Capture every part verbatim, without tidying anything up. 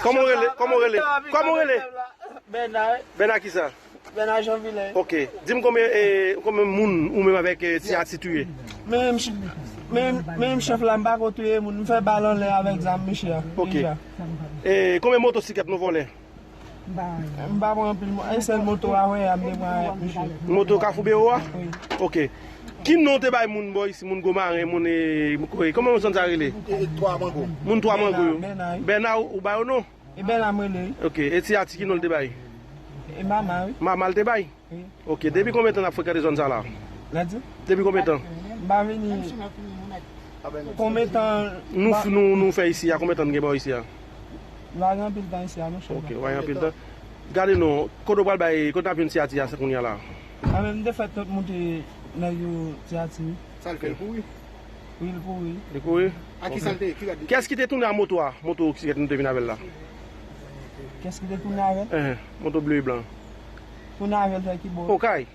Kòman w rele? Kòman w rele? Kòman w rele? Bèna, wi. Bèna kisa? Bèna Janvilè. Ok. Di m konbyen, eh, konbyen moun ou menm avèk, eh, Ti Ati touye? Men menm ch-, men, men menm chèf la, m pa ko touye moun. M fè bal anlè avèk zam misye a. Ok. Deja. Eh, konbyen motosiklèt nou vòlè? M pa pran anpil mo-, e sèl moto a wè a m te pran avèk misye. Moto Kafou Bewo a? Wi. Ok. Ki non w te bay moun bò isi, moun Gwo Maren, moun, eh, kòman zòn sa rele? E, Twa Mango. Moun Twa Mango yo. Bèna, Bèna, wi. Bèna, ou, ou ba yo non? E Bèna m rele, wi. Ok. E Ti Ati ki non l te bay? E Mama, wi. Mama l te bay? Wi. Ok. Depi konbyen tan n ap frekante zòn sa la? Lè di? Depi konbyen tan? M pa vini. Konbyen tan? Nou, nou, nou fè isi a, konbyen tan n gen bò isi a? Nou pa gen anpil tan isi a, non, chèf. Ok, nou pa gen anpil tan. Gade non, kote w pral bay, kote n ap jwenn Ti Ati a kounye a la? A, men m te fè tout moute nèg yo Ti Ati, wi. Sa l fè, l kouri? Wi, l kouri. Li kouri? A ki sa l te ye? Ki rad li? Kiyès ki te tounen a moto a? Moto siklèt nou te vin avè l la. Kiyès ki te tounen avè l? Ehe, moto ble e blan. Tounen avè l fè ki bò? Okay.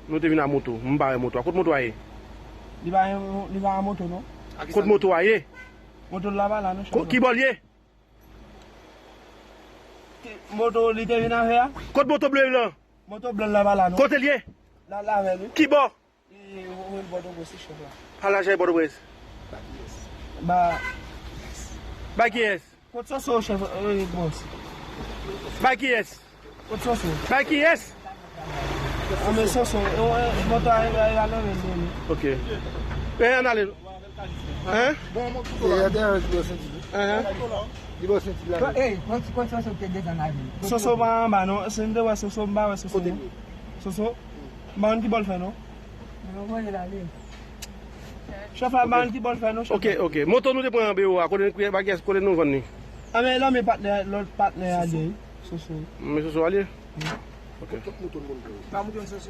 Nou te vin a moto. M pa wè moto a. Kot moto a ye? Li pa, li pa a moto, non. Kot moto a ye? Moto l la pa la, non, chèf. Ki bò l ye? Ki, moto li te vin avè a? Kot moto ble lan? Moto blan la pa la, non. Kote l ye? La, la avè l, wi. Ki bò? E, ou, ou, Pòtoprens, chèf la. Pa lajè Pòtoprens. Ba. Ba kiyès? Kot Soso, chèf, e, bòs? Ba kiyès? Kot Soso? Ba kiyès? A, men Soso, e, e, moto a, e, e, a leve l, li. Ok. E, ann ale. Hein? Bon, bon, bon. E, atè, li bò senti. Hein? Li bò senti la. Ey, pran ti, pran ti Soso ki te desann avè l. Soso pa anba, non. Se m te wè Soso, m pa wè Soso, non. Soso, m pa konn ki bò l fè, non. Chèf la, m pa konn ki bò l fè, non, chèf. Ok, ok. Moto nou te pran an bewo a, kote, ba kiyès, kote nou vann li? A, men, lan men patnè, lòt patnè a li ye, Soso. Men Soso a li ye? Ok.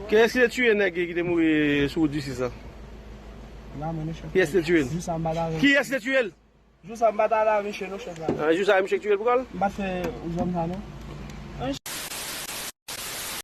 Kiyès ki te tiye nèg ki te mouri sou wout disis la? Kiyès te tiye l? Jou sa m pa t ale avè misye, non, chèf la. Ah, jou sa, misye ki tiye l pou kò l? M pa t fè zòn sa, non.